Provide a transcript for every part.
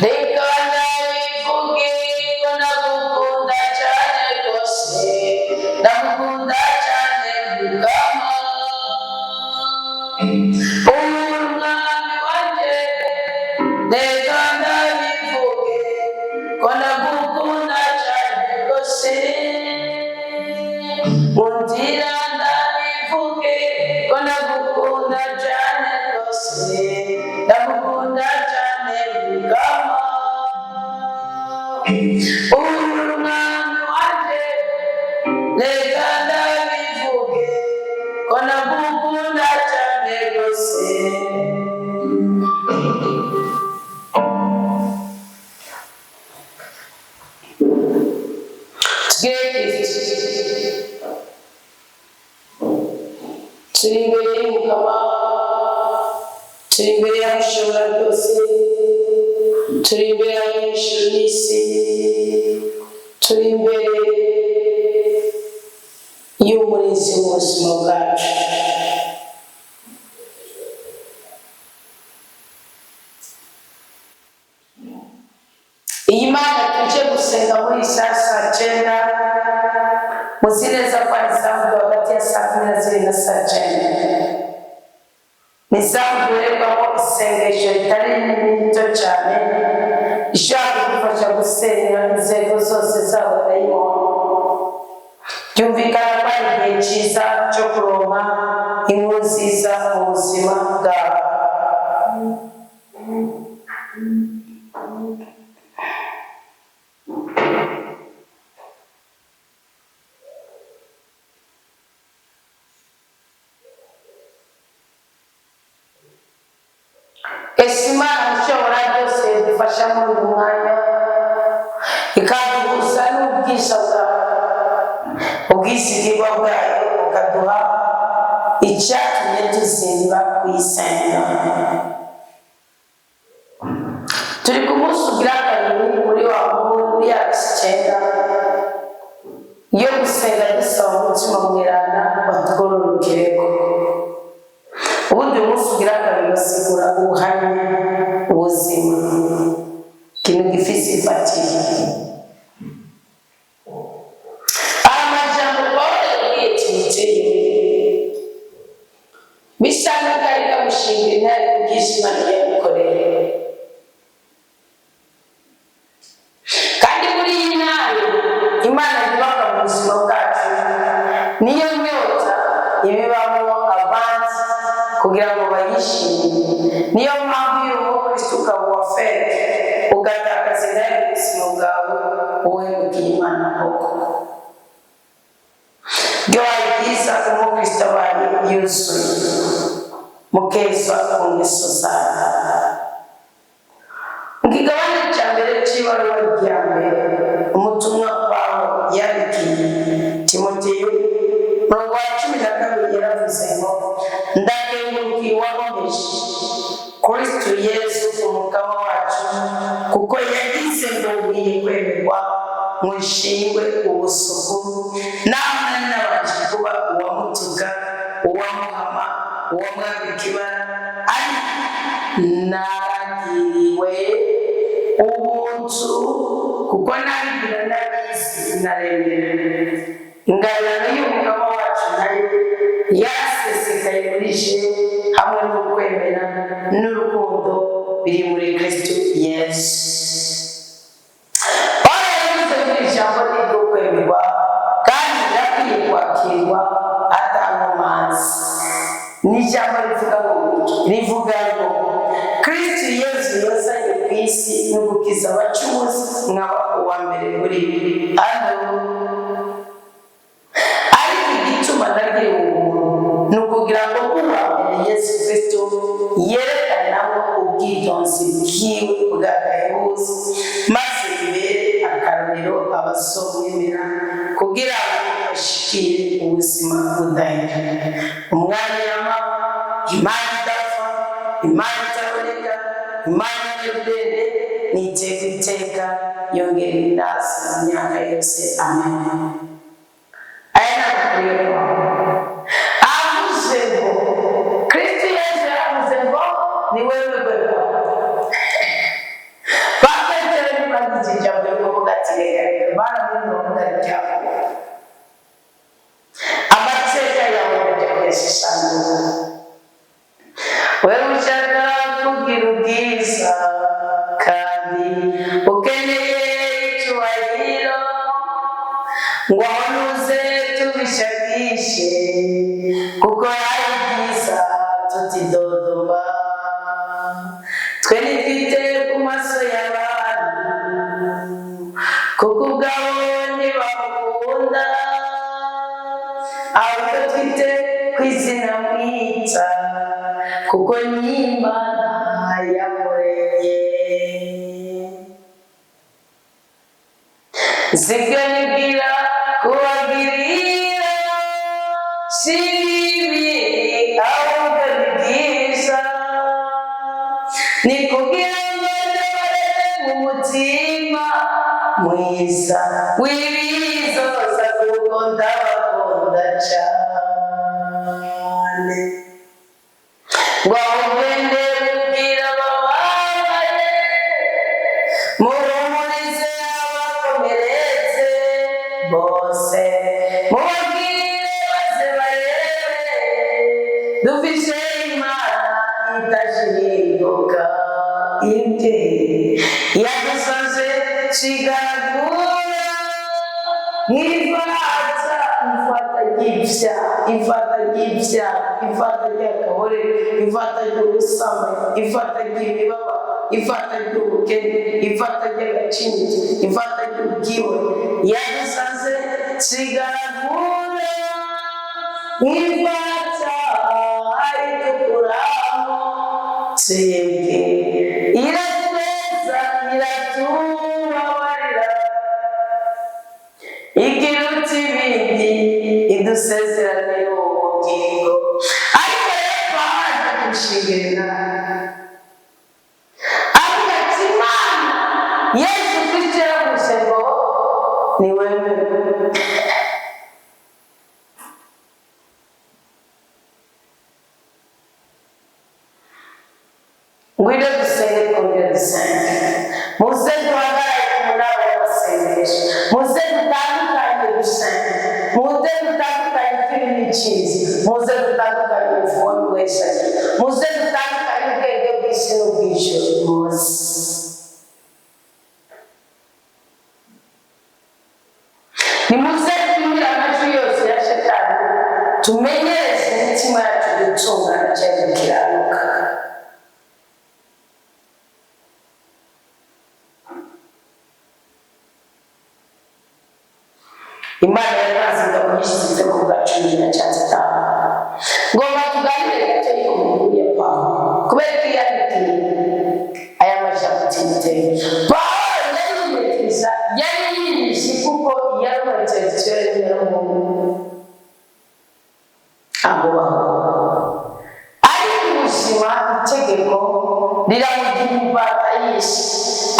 Reka ndabivuge ko ndagukunda cyane rwose, ndagukunda cyane Mukama. Umwami wanjye, reka ndabivuge ko ndagukunda cyane rwose. Nkundira ndabivuge ko ndagukunda cyane rwose, ndagukunda cyane Mukama. Umwami wanjye, reka ndabivuge ko ndagukunda cyane rwose. Tugire Kristo, turi imbere y'Umukama, turi imbere ya Mushobora byose, turi imbere ya ijuru n'isi, turi imbere y'umurinzi w'ubuzima bwacu. Iyi Mana tuje gusenga muri saa 9, muzi neza ko ari isambu hagati ya saa 12 na saa 9, ni isambu duhererwamo isengesho ritari rito cyane, ishobora kudufasha gusenya inzego zose z'abadayimoni. Byumvikana ko ari igihe cyiza cyo kuronka inkuru nziza mu buzima bwawe. Ese Imana ishobora byose idufasha muri uyu mwanya, ikaduhuza n'ubwiza bwawe, ubwizigirwa bwayo, bukaduha icyatumye tuzindura kuyisenga. Turi ku munsi ugira kabiri muri wa muri ya 9 yo gusenga dusaba Umutima Mweranda watwororokireko. Ubundi uyu munsi ugira kabiri basigura ubuhamya, ubuzima, ikintu gifise ifatiro. Aya majambo Pawulo yabwiye Timoteyo bisa n'akari kamushinga intare kubw'isi Imana yamukoreye. Kandi muri iyi ntare Imana yubaka mu buzima bwacu, niyo nyota ibibamo abandi kugira ngo bayishimire. Niyo mpamvu iyo uri umukristo ukaba uwa feke, ugatakaza intare mu buzima bwawe, uhemukiye Imana koko. Byobaye byiza umukristo abaye yuzuye, mukezwa ku ngeso zawe. Mu kigabane cya mbere cy'ibaruwa rya mbere umutumwa Pawulo yandikiye Timoteyo, murongo wa 12, yaravuze ngo: "Ndakengurukiye uwankomeje, Kristo Yesu Umukama wacu, kuko yagize ngo nkwiye kwemerwa ngo nshingwe ubusuku, naho nari nabanje kuba uwamutuka, uwamuhama, uwamwambika ibara, ariko naragiriwe ubuntu, kuko nabigira n'abizi naremera. Ingabirano y'Umukama wacu nayo yarasesekaye muri je hamwe n'ukwemera n'urukundo biri muri Kristo Yesu." Pawulo yavuze muri ijambo ryo kwemerwa, kandi rirakwiye kwakirwa atankomanzi. Ni ijambo rivuga ngo, rivuga ngo Kristo Yesu yazanye ku isi no gukiza abacumuzi, nkaba uwa mbere muri bo. Ariko igituma nagiriwe ubuntu ni ukugira ngo uwa mbere Yesu Kristo yerekanamo ubwitonzi bwiwe bw'agahebuzo, maze bibere akarorero abazomwemera kugira ngo bashikire ubuzima Budahira, Umwami yamaho, Imana idapfa, Imana itaboneka, Imana y'ubwenge, n'iteka iteka yongera inasi mu myaka yose. Amen. Aya ni amakuru yo kwawe. Avuze ngo Kristo Yesu yaravuze ngo ni wewe wewe. Ba Petero ntibagize ijambo ryo kuvuga ati reka reka, baramubwira ijambo. Amateka yawe ndajya kuyasesangura. Wewe ushaka kugira ubwiza kandi ukeneye icyubahiro, ngo aho tubishakishe, kuko ari byiza tutidodoma. Twe ntitwite ku maso y'abantu, kuko ubwabo ntibakunda, ahubwo twite ku izina mwita, kuko ni Imana yakoreye. Sibyo nibwira kubagirira si bibi, ahubwo ni byiza, ni kugira ngo ndabareke mu mutima mwiza w'ibizoza, kuko ndabakunda cyane. Ngo ugende ubwira abababaye, muhumurize abakomeretse bose, mubabwire baze barebe, dufise Imana itashinguka ibye yadusanze kigaragura nk'ifata, ifata ry'ibyaha, ifata ry'ibyaha, ifata ry'akabore, ifata ry'ubusambanyi, ifata ry'imibabaro, ifata ry'ubukene, ifata ry'agacinyizo, ifata ry'ubwibone. Yadusanze kigaragura nk'ifata idukuramo twebwe, iratweza, iratubabarira, ikiruta ibindi idusezeranira ubugingo. Ariko rero twaje gushingirira, avuga ati Imana Yesu Kristo yaravuze ngo ni wewe. Ngwino dusenge, twongere dusenge. Muze duhagarare ku munara w'amasengesho, muze dutandukanye gusenga, muze dutandukanye ikibi n'icyiza, muze dutandukanye ubufumu n'ubweshake, muze dutandukanye ubwenge bw'isi n'ubw'ijuru. Muze nimuze twumvire amajwi yose ya Shetani, tumenyereze imitima yacu gutungana cyangwa gukiranuka. Imana yatanze ingabo nyinshi zize ku bwa 15. Ngomba tuganire gato ku nkuru ya Pawulo, kubera ko yandikiye aya majambo Timoteyo. Pawulo yari yimetiriza, yari yiyizi, kuko yari umu intellectuel, yari umuntu aho baho, ariko ubuzima, itegeko riramugira imbata y'isi,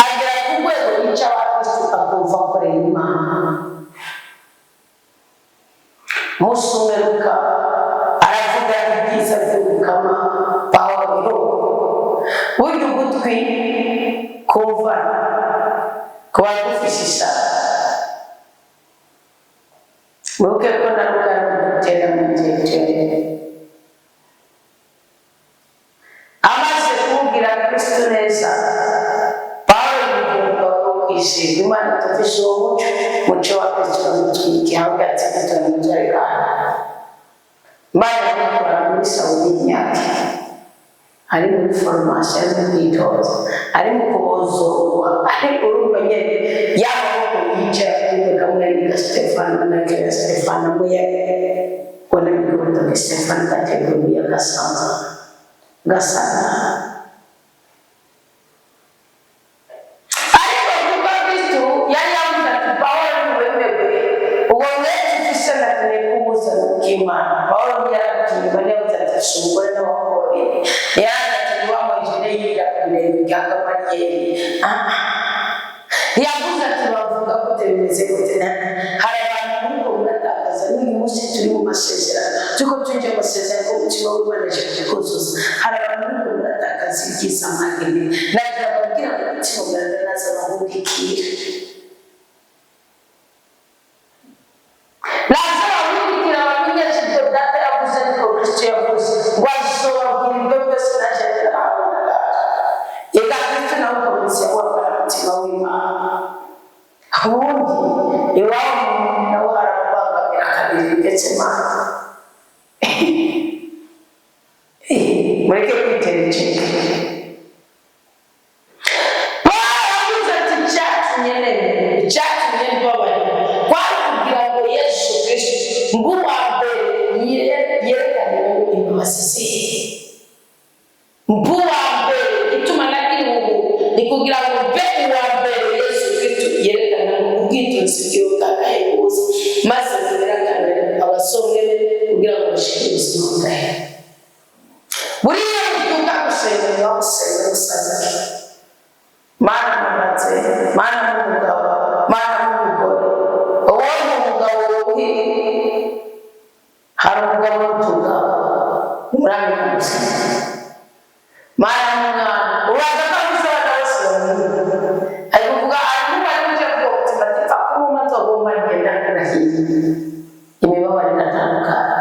agera ku rwego yica abakristu akumva akorera Imana. Musumeruka aravuga ibyiza by'ubukama. Pawulo, burya ugutwi kumva kuba gufishisha. Mwibuke ko na Luka gutera mu gihe amaze kumubwira Kristo neza, Pawulo yigira umugabo wo kwizerwa. Imana tufise uwo muco, muco wa Kristo mutwike ahubwo ati mutorekana. Imana yamukura muri Sawuli imyaka ari muri formation, ari mu kwitoza, ari mu kubozorwa, ari urumva nyene y'amaboko yicara kumwe kamwe ka Stefano na kera Stefano muya kona mikoto ke Stefano kateguria gasanza gasana. Ariko kuko Kristo yari yavuze ati Pawulo ntiwemerwe, uwo mwete ufise natumye kubuza n'ubw'Imana. Pawulo ntiyarabyumva, ntiyavuze ati afise umugore n'abahungu babiri, ntiyaravuze ati ntibamuhije yiga ku birenge bya Gamaliyeli. Ntiyavuze ati bavuga gute, bimeze gute. Hari abantu muri ubwo muratakaza. N'uyu munsi turi mu masezerano, turiko twinjiye mu masezerano ko umutima w'Imana aje kukuzuza. Hari abantu muri ubwo muratakaza ibyiza mwagenewe. Nagira ababwira ngo umutima mweranda naza abahundikire, naza abahundikira, bamenyeshe ibyo Data yavuze, ariko Kristo yavuze ngo azobabwira ibyo byose naje ntarabona Data. Ega Kristo nawe ukomeza wambara umutima w'Imana. Ubundi iwabo nawe harakubangamira kabiri, ndetse Mana mureke kwitera icika. Pawulo yavuze ati icyatumye nemera, icyatumye mbabarira, kwari kugira ngo Yesu Kristo ng'uwa mbere yerekane imbabazi ze. Mbuwa mbere ituma nagira ubu ni kugira ngo mbe uwa mbere Yesu Kristo yerekana ubwitonzi bwiwe bw'agahebuzo, maze bwerekane abasomwe be kugira ngo bashire ubuzima bwawe. Buriya ubyuka gusenga, niba gusenga gusaba Mana mubatse, Mana n'umugabo, Mana n'umugore, wowe ni umugabo wuhi. Hari umugabo n'utugabo murabikuze. Mana n'umwana uraza ko abuze abana bose bamwiba, ari kuvuga arimo ari kujya kuvuga umutima ati pfa kumuma nzogomba ngenda kurahiye. Imibabaro iratandukana.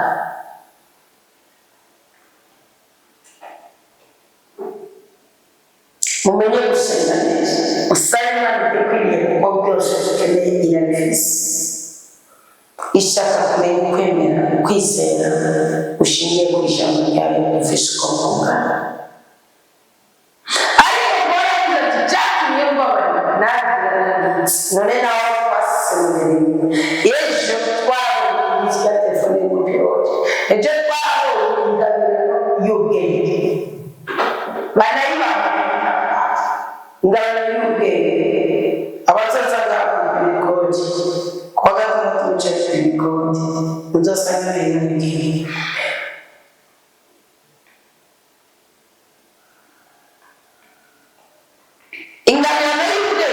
Mumenye gusenga neza, usabe Imana ibikwiriye, kuko byose dukeneye irabifise. Ishaka kumenya ukwemera, kwizera gushingiye ku ijambo ryawe gufise uko kungana. Ariko Pawulo yavuze ati cyatumye mbabarira nagira nanditse. None nawe twasemereye ejo, twabonye ya telefone y'umupiroti, ejo twabonye ingabirano y'ubwenge, banayibaha ingabirano y'ubwenge. Abazaza ngaha ibikoti kuwa gatandatu mucaye ibikoti, muzasanga ibintu bigiye. Ingabirano y'ubwenge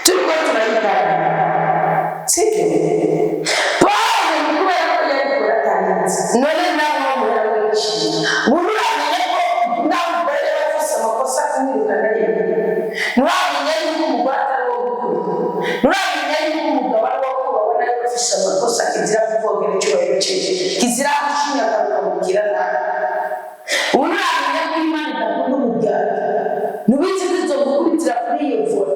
turiko turayiganira, sibyo? Pawulo kubera ko yari kuratanze, none nawe muramwishima, muramenya ko nawe umugore yari afise amakosa, kumwirukana ari bibi. Nturamenya yuko umugore atari uwo gukubita, nturamenya yuko umugabo ari uwo kubahwa, nawe afise amakosa, kizira kuvogera icyubahiro cye, kizira gushinyagura ukamubwira nabi. Uramenya ko Imana idakunda umuryango, ntubizi ko izo gukubitira kuri iyo mvura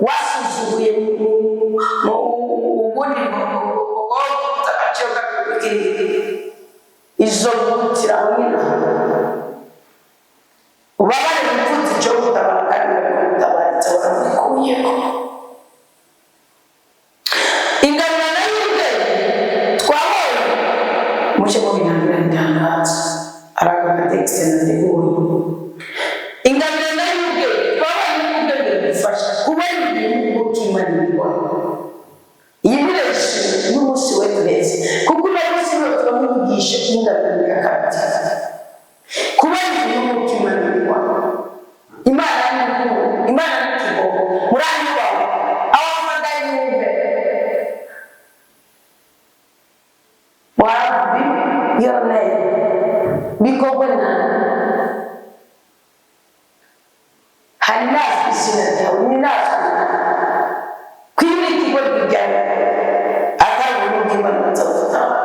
wasuzuguye ubundi agaciro k'ikindi, izo gukubitira aho nyine ubabare wipfutse icyo gutabara, kandi barikugutabaritse waramwikuyeko. Ingabirano y'ubwenge twabonye muje mu binanira itangazo ari aka gatekisite nateguye. Ingabirano y'ubwenge twabonye ko ubwenge bufasha kubona ibintu nk'uko Imana ibibona. Iyi mireshi n'umunsi we tureze, kuko uno munsi niwo turamwigisha ingabirano ya kabiri, kubona ibintu nk'uko Imana ibibona. Imana ni urukundo, Imana ni ikigogo muranyubaho abafata yumve warabi your name bikorwe nabi hari nazwi izina ryawe ni nazwi kwibura ikigo ryijyana atari ubuntu bw'Imana buza gutanga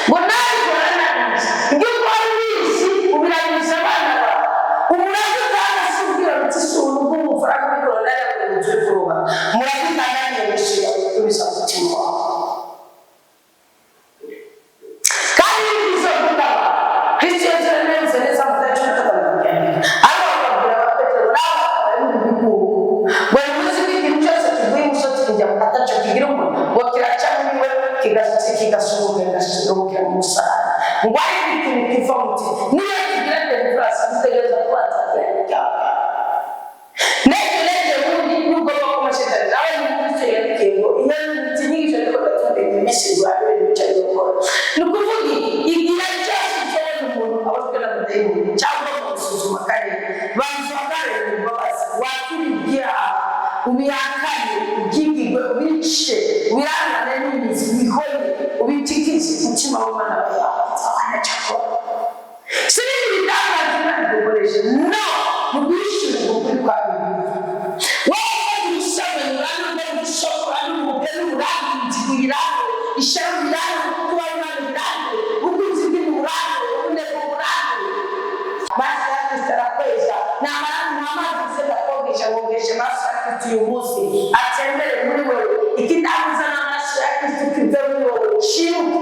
ngo nabikora nabizi ibyo twari bizi ubirangiriza abana bawe. Umurage utanga si ubwira uti si ubuntu bw'umufaranga ubikora nawe ngo turi kuruha. Umurage utanga ni ugushyira gutubiza umutima wawe, kandi ibyiza gutanga Kristo Yesu yabivuze neza mu 13 kubyandika, ariko bakabwira ba Petero nabo bakaba bari mu bihugu ngo nimuzi ko ikintu cyose kivuye imusozi kijya ataco kigira umuntu ngo kiraca muri we kigasuhuka kigasubira mu musarani, ngo ariko ikintu kiva mu mutima niyo kigira deliverance dutegereza kubanza kuyandika n'ejo n'ejo bundi nubwo bwo mashetani nawe ni Kristo yandikiye ngo iyo inyigisho ariko ndatumvikana. Iminsi irwanya ibintu bica gukora. Ni ukuvuga igira cyose cyobona umuntu abazwe n'amadayimoni cyangwa gusuzuma karere, banza uhagarare mu mbabazi, wakira ibyaha, ubihakane, ubyigigwe, ubice, ubirangane n'imizi, ubihone, ubitikize umutima w'Imana wawe anacakora. Si ibindi bitangaza Imana igukoresha, no mu guhishura ukuri kwa Bibiliya. Wowe ufata ubusambanyi, uranduye ubusoko, uranduye ubukene, uranduye inzigo, uyiranduye ishyari, uyiranduye kuba Imana, uyiranduye ubukunzi bw'ibintu, uranduye ubunebwe, uburanduye. Amaraso ya Kristo arakweza. Namara nta mazi se ndakogesha, wogesha amaraso ya Kristo uyu munsi atembere muri wewe. Ikidahuza n'amaraso ya Kristo kive muri wowe, shiruka.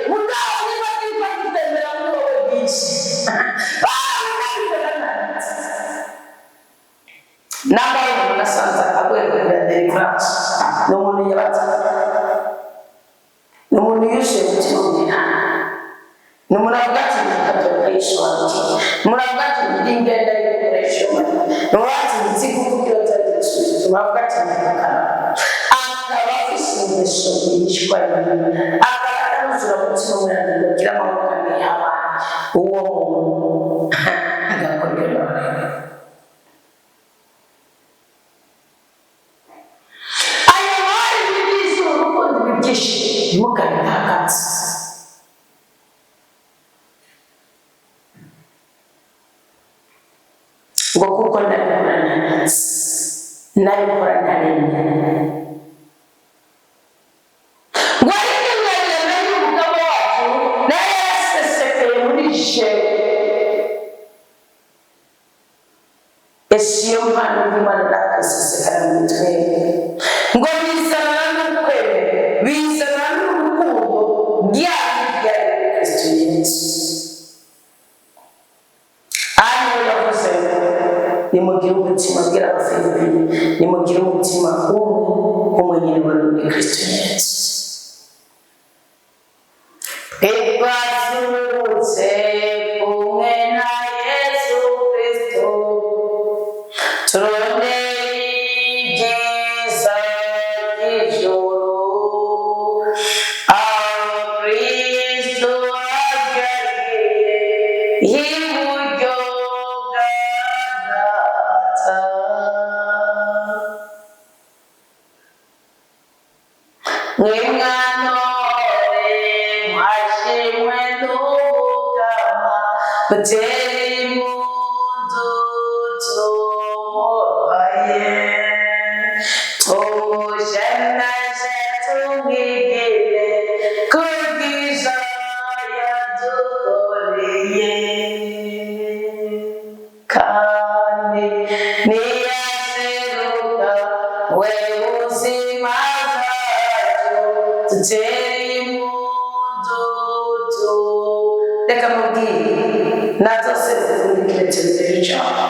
Mugabo niba kiriko gitembera muri wowe bwinshi, namba umuntu asanze agoye kugira deliverance, ni umuntu yabatse, ni umuntu yuzuye umutima w'umwana, ni umuntu avuga ati ndikatoka yisobanukiwe, ni umuntu avuga ati ndi ingenda y'ibikoresho, ni umuntu avuga ati nzi kuvuga iyo atari gusubiza, ni umuntu avuga ati ndikana, akaba afise ingeso yishwa, akaba ataruzura umutima w'umwana ngo agire amaboko y'abana. Uwo muntu agakora ibyo. Ayo hari ibyiza, urukundo, ibyishimo, ntimukabitakaze. Ngo kuko ndabikora ntanatse, ndabikora ntaremye. Ngo ariko ingabire y'umugabo wacu nayo yarasesekeye muri jewe. Ese iyo mpano y'Imana ntakisesekara muri twebwe? Ngo bizana n'ukwemera, bizana n'urukundo byanyu byari muri Kristo Yesu. Aha niho yavuze ngo nimugire umutima, abwira Abafilipi, nimugire umutima umwe umwe nyine wari muri Kristo Yesu. Twazutse kumwe na Yesu Kristo, turondeye ibyiza by'ijuru, aho Kristo ahagarariye iburyo bwa Data. Mwe mwanore mwashimwe n'Umukama, mutere impundu tumurwaye, tumushemeje, tumwigire kubwiza yadukoreye. Kandi niyaseruka we buzima bwacu, tutere impundu tu. Reka mubwire, nazoseruka muri kirekire cyane.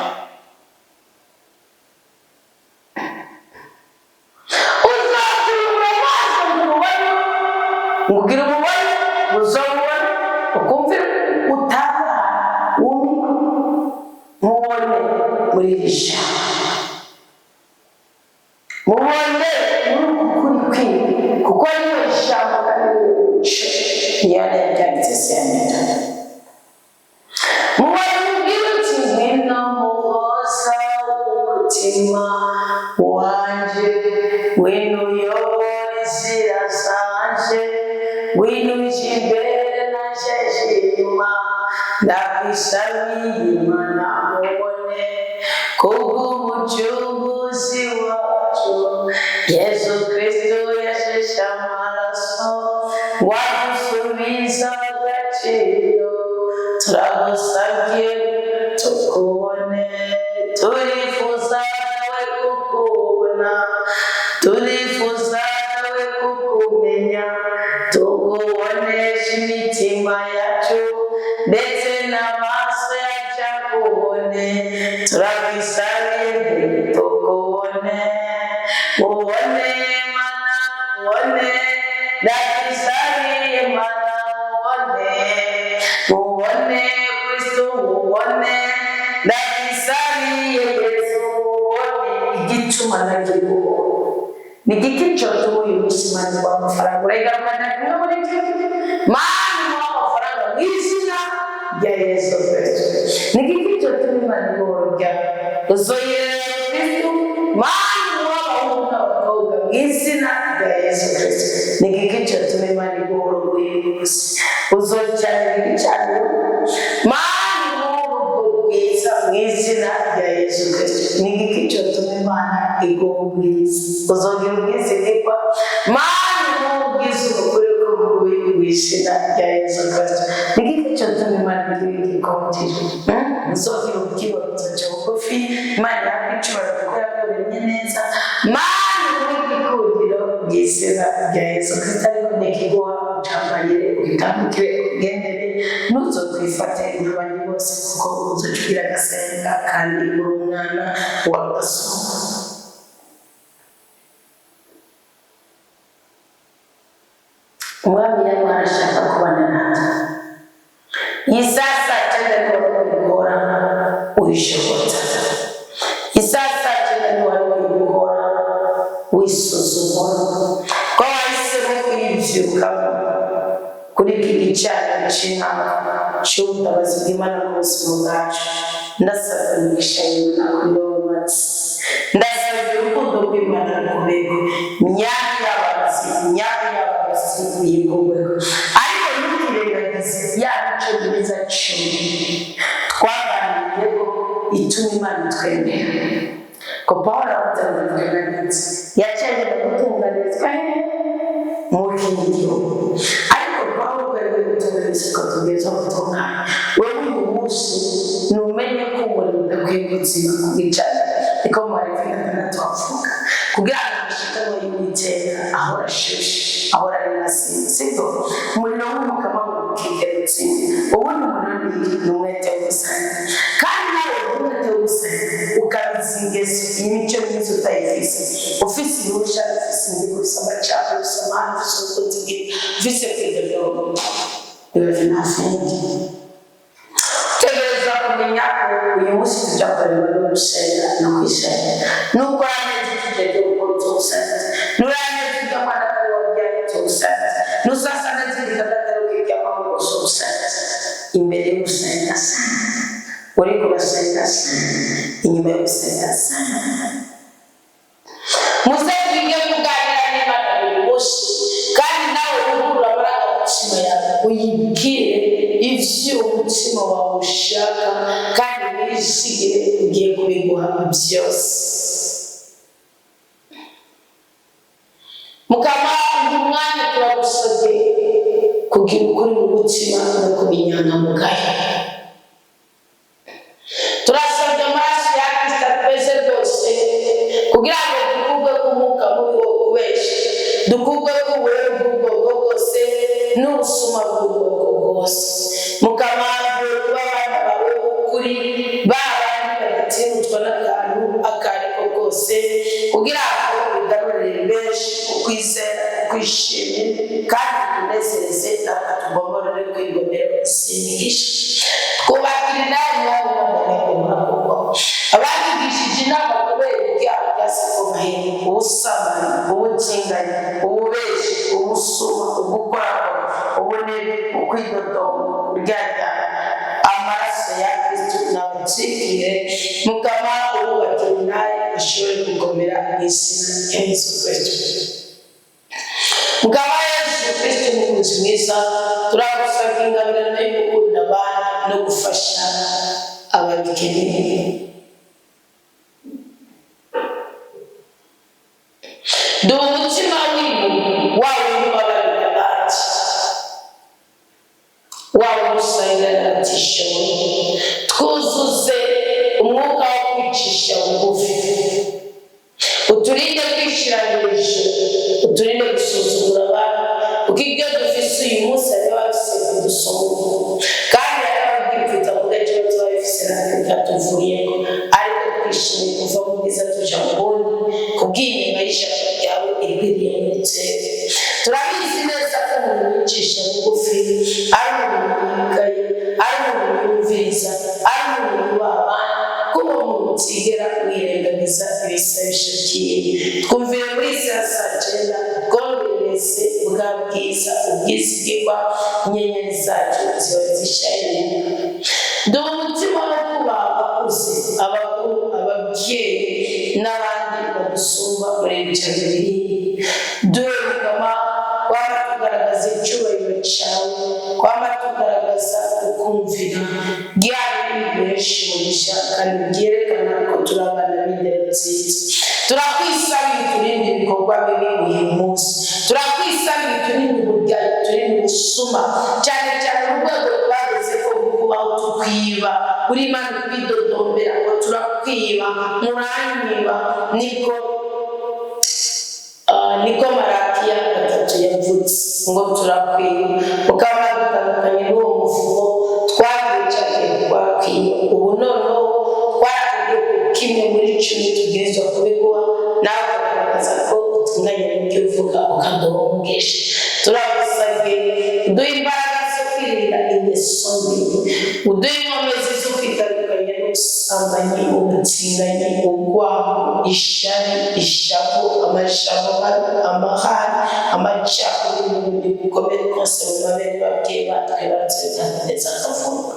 Uzatubura amaso ngo umubone, ubwira umubone, uzamubone, ukumvira utanga wumve, mubone muri iri jambo, mubone muri uku kuri kwiwe, kuko ariwe jambo kandi niwe muco. Niyo yabyanditse sembera. Mubone, mubwire uti ngwino muhoza w'umutima wanje, ngwino uyobore inzira zanje, ngwino uje imbere nanje nje inyuma, ndakwisabiye Imana mubone kubw'Umucunguzi wacu Yesu Kristo yasheshe amaraso wadusubiza agaciro. Turagusabye tukubone, turifuza nawe kukubona, turifuza nawe kukumenya, tukubonesha imitima yacu ndetse n'amaso yacu akubone. Turakwisabiye tukubone, ubone Mana, ubone. Ndakwisabiye Mana, ubone, ubone Kristo, ubone. Ndakwisabiye Yesu, ubone. Igituma nagiye kubona Ni igiki cyotuma uyu munsi Imana iguha amafaranga? Urayigarukana kimwe muri cyo. Mana imuha amafaranga mu izina rya Yesu Kristo. Ni igiki cyotuma Imana iguha urubyaro? Uzoyerera Kristo. Mana imuha abahungu n'abakobwa mu izina rya Yesu Kristo. Ni igiki cyotuma Imana iguha urugo uyu munsi? Uzocanira igicaniro. Mana imuha urugo rwiza mu izina rya Yesu Kristo. Ni igiki cyotuma Imana iguha ubwiza? Uzogira ubwizigirwa. Mana imuha ubwiza ubukure bw'ububi mu izina rya Yesu Kristo. Ni igiki cyotuma Imana iguha igikundiro? Uzogira ubwiba buzoca bugufi. Imana ihabwe icyubahiro kuko yakuremye neza. Mana imuha igikundiro mu izina rya Yesu Kristo. Ariko nikiguha ucambarire, ugitambukire, ugendere, ntuzokwifate n'abandi bose, kuko uzoca ugira agasenga kandi uri umwana wa Rudasumbwa. Umwami yari arashaka kubana natwe. Iyi saa 9 niwe wari guhora wishobota. Iyi saa 9 niwe wari guhora wisuzumura ko wahisemo kuyibyukamo kuri iki gicaniro cy'inama cy'ubutabazi bw'Imana ku buzima bwacu. Ndasaba imigisha y'Imana kuri wowe maze ndasaba urukundo rw'Imana rukubeko, imyanya y'abarozi, imyanya y'abarozi uyikugweho. Ariko ntukirengagize ya mico myiza 10 twaganiriyeho ituma Imana itwemera, ko Pawulo avuze ngo dutunganirizwe, yacengeje gutunganirizwa hehe? Mu kindi gihugu. Ariko Pawulo rwego gutunganirizwa tugeza gutungana. Wewe uyu munsi numenye ko umuriro udakwiye kuzima ku bwicanyi, niko muhareka 6 avuga, kugira ngo amashikanwa y'Uwiteka ahora ashushe, ahora ari mazima, sibyo? Umuriro w'Umukama ukigera utsinda. Ubundi umuriro ni umwete wo gusenga, kandi nawe umwete wo gusenga ukabiza ingeso imico myiza utayifise, ufise irusha, ufise indigo, ufise amacakubiri, ufise amahane, ufise ubutunzi bwiza, ufise kwidodoba, biba vinafindi. Tegereza kumenya ko uyu munsi tujya kureba no gusenga no kwisenga. Nukora neza tujya gukora utugusenga, nurara neza ujya mwana kare wabyaye tugusenga, nusasa neza igikatatu ukijyamo ugusenga. Imbere yo gusenga senga, uriko urasenga senga, inyuma yo gusenga senga. Muze twige kuganira n'Imana buri munsi, kandi nawe uhura amarangamutima yawe uyibwire ivyo umutima wawe ushaka, kandi wizigire ugiye kubiguha byose. Mukama, uyu mwanya turagusabye kugira ukuri mu mutima no kuba inyangamugayo. Turasabye amaraso ya Kristo atweze rwose, kugira ngo dukurwe k'umwuka mubi wo kubesha, dukurwe k'ubuhemu bw'ubwoko bwose n'ubusuma bw'ubwoko bwose. Mukama, kuba abana bawe b'ukuri, ba bandi badatimutwa n'akantu ako ari ko kose, kugira ngo bigarurire benshi ukwizera, ukwishimira, kandi tunezeze natwe tugomborere kwigomera z'imigisha. Twubakira inama mwami w'umuntu, abanyigishije inama kubera ibyaha bya Sekomaheri, ubusambanyi, ubutinganyi, ububeshi, ubusuma, ugukorakora, ubunebwe, ukwidodomba, kuryarya, amaraso ya Kristo nabatwikire. Mukama, uwubakira nawe ashobore gukomera mu izina rya Yesu Kristo. Mukama Yesu Kristo mukunzi mwiza, turagusabye ingabirano yo gukunda abandi no gufasha ababikeneye. Duha umutima w'impuhwe wawe ubabarira abandi, waba umusangira n'abatishoboye. Twuzuze umwuka wo kwicisha bugufi, uturinde kwishyira hejuru, uturinde gusuzugura abandi, kuko ibyo dufise uyu munsi hari ababifise kudusumba, kandi hari ababyifuza ku gace babifise natwe byatuvuyeko. Ariko twishimiye kuva mu bwiza tuja mu bundi kubw'inyuma y'ijambo ryawe irwiriye muri twebwe. Turabizi neza ko umuntu wicisha bugufi ari umuntu yigaye, ari umuntu yumviriza, ari umuntu yubaha abandi, ko uwo muntu utigera wirengagiza ibisabisho byiwe. Twumvire muri za bwa bwiza ubwizigirwa, inyenyeri zacu ziba zishayinga. Duha umutima wo kubaha abakuze, abakuru, ababyeyi n'abandi badusumba muri ibyo bibiri. Duhe, Mukama, kwama tugaragaza icyubahiro cyawe, kwama tugaragaza ukumvira byari biguhesha umugisha kandi byerekana ko turi abana b'indero nziza. Turakwisabira uturinde ibikorwa bibi uyu munsi. Turakwisabira uturinde uburyayi, uturinde ubusuma, cyane cyane urwego twageze ko kubaho tukwiba. Uri Imana kwidodombera ngo turakwiba, muranyiba, niko niko Marakiya 3 yavutse ngo turakwiba. Ukaba dutandukanye n'uwo muvumo twagiye cyane twakwiba. Ubu noneho twarakubwiye ko 1 muri 10 tubwirizwa kubiguha, nawe ukagaragaza ko utunganye mu byo uvuga, ukaduhongesha. Turagusabye uduhe imbaraga zo kwirinda ingeso mbi, uduhe inkomezi zo kwitandukanya n'ubusambanyi, ubutinganyi, urwango, ishari, ishavu, amajambo mabi, amahane, amacakubiri n'ubundi bukomere kose mu mabere babyeyi batwibarutse neza akavuga.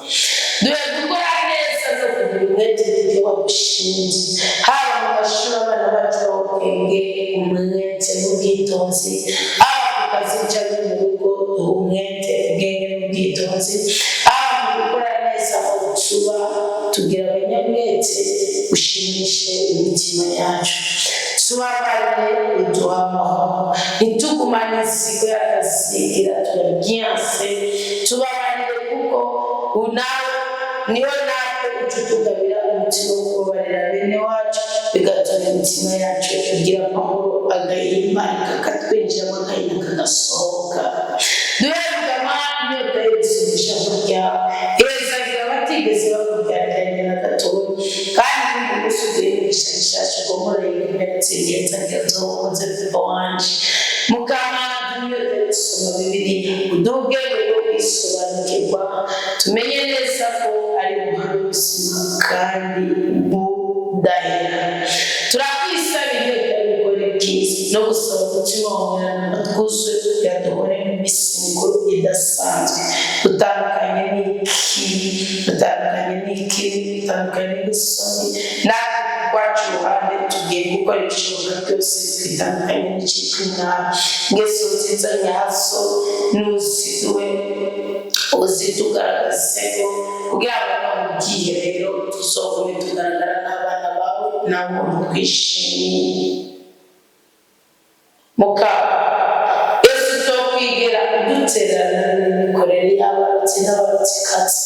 Duhe gukora neza no kugira umwete mu byo wagushinze, haba mu mashuri abana bacu b'ubwenge, umwete n'ubwitonzi, haba ku kazi cyangwa mu rugo, duhe umwete, ubwenge n'ubwitonzi, haba mu gukora neza aho tuba, tugira abanyamwete, ushimishe imitima yacu. Tubabarire, uduha amahoro, ntitugumane inzigo y'akazigira, turabyanse. Tubabarire kuko nawe niho natwe uca utugabira umutima wo kubabarira bene wacu, bigatuma imitima yacu igira amahoro, agahimba kakatwinjiramo, agahinda kagasohoka. Duherukama inyota yo gusoma ijambo ryawe. Heza abatigeze bakubyaranye na gatoya, kandi n'umunsi uduhe imigisha mishasha ugomoreye ibimenetse bigenza ngenzo wakoze papa wanje. Mukama, inyota yo gusoma Bibiliya, uduhe ubwenge bwo kwisobanukirwa, tumenye neza ko ari buhabe ubuzima kandi budahera. Turakwisaba inyota yo gukora ibyiza no gusaba umutima wawe ngo twuzuye, kugira duhore mu minsi mikuru idasanzwe, dutandukanye n'ikibi, dutandukanye n'ikibi, dutandukanye n'isoni. Natwe rwacu uruhande tugiye gukora ibishoboka byose twitandukanye n'icyitwa inabi. Ingeso nziza nyazo nuziduhe, uzitugaragazeho, kugira ngo no mu bwiherero tuzogume tugaragara nk'abana bawe nabo twishimiye. Mukaba Yesu, utokwigera udutererana n'imikorere y'abarotsi n'abarotsikazi.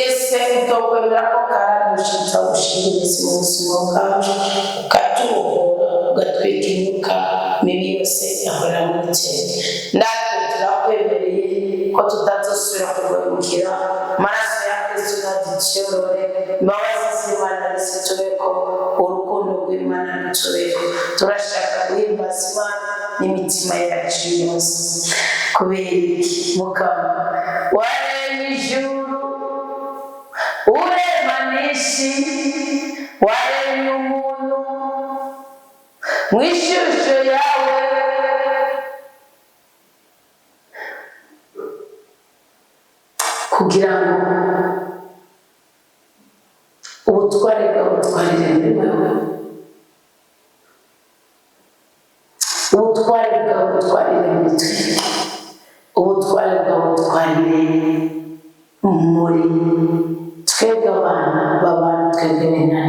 Ese utokwemera ko karandusha gushinga imizi mu buzima bwacu, ukatubohora, ugatwika imyuka mibi yose yahorera muri twebwe. Natwe turakwemereye ko tutazosubira kugarukira. Amaraso ya Kristo ntaducyorore, imbabazi z'Imana zitubeko, urukundo rw'Imana rutubeko. Turashaka guhimbaza Imana n'imitima yacu yose. Kubera iki, Mukama, waremye ijuru, urema n'isi, waremye umuntu mu ishusho yawe, kugira ngo ubutware bwawe butwarire muri wewe, ubutware bwawe butwarire muri twe, ubutware bwawe butwarire muri twebwe abana b'abantu, twebwe bene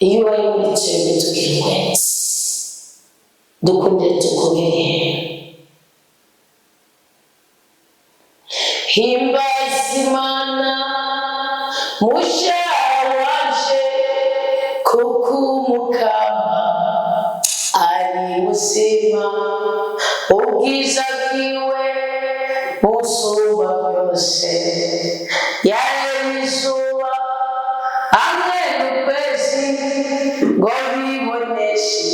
Iyo ubaye muri twebwe tugira ingwezi, dukunde tukubere. Himbaza Imana musha wanje, kuko Umukama ari muzima, ubwiza bwiwe busumba byose. Yaremye izuba hamwe n'ukwezi ngo biboneshe,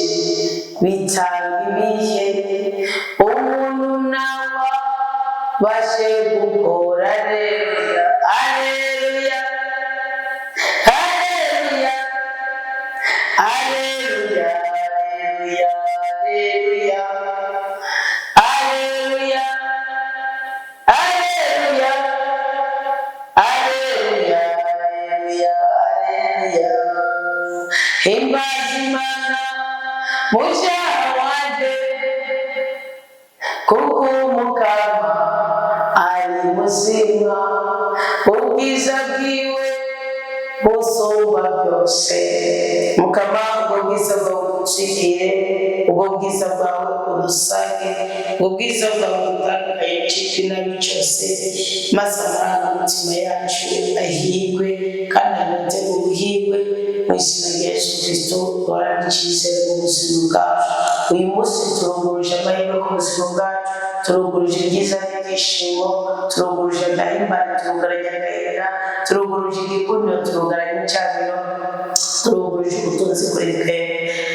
bitanga ibihe, umuntu nawe bashe gukora. Aleluya, aleluya, aleluya, aleluya, aleluya, aleluya. Mushaha wanje, kuko Umukama ari muzima, ubwiza bwiwe busumba byose. Mukama, ubwo bwiza bwawe buducikiye, ubwo bwiza bwawe udusage, ubwo bwiza bwawe butandukanye icika inabi cyose, maze amarangamutima yacu ahigwe kandi anote ubuhigwe mu izina rya Yesu Kristo. Duharanire icyizere mu buzima bwacu. Uyu munsi turunguruje amahirwe ku buzima bwacu, turunguruje ibyiza n'ibyishimo, turunguruje agahimbane, turugaranya agahinda, turunguruje igikundiro, turugaranya icyaniro, turunguruje ubutunzi kuri twebwe.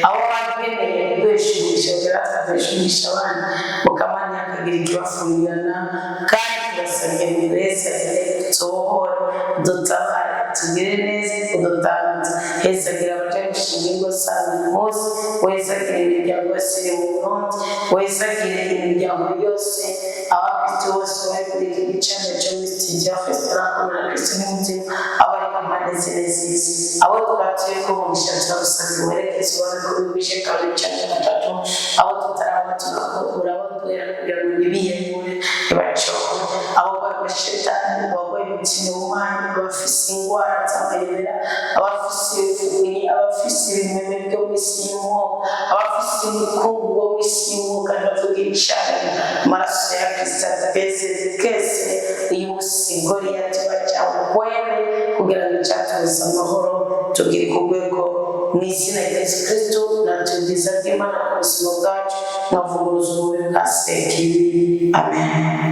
Aho wageneye kuduhesha umugisha, tugaduhesha umugisha abandi, mukamana akagira ikibafungirana. Kandi turasabye ngo duhezagire, tubohore, dutabare, tugire neza, udutanze. Hezagira abaja gushinga ingo zabo uyu munsi, wezagire imiryango yose iri mu Burundi, wezagire imiryango yose, abakristo bose bari kuri iki gicaniro cyo muri studio restaurant na Kristo n'umutima, abari ku mpande zine z'isi, abo twatuye ko umugisha, turagusabye uwerekeze, ubone ko bibishe kabiri cyangwa gatatu. Abo tutarabona, urabaduhera kugira ngo ntibiyemure, ntibacogore. Abo bashetani, abarwaye imitima ihumanye, abafise ingwara z'amayobera, abafise ibifukunyi, abafise ibimeme byo mu isi y'umwuka, abafise imikungugu wo mu isi y'umwuka, ndavuga icyayi, amaraso ya Kristo atweze twese. Uyu munsi Goliyati bacawuhwere kugira ngo icyatubuze amahoro tugire ku rwego mu izina rya Yesu Kristo. Natwe ubwiza bw'Imana ku buzima bwacu, nkavuguruza ububi bwa Sekibi. Amen.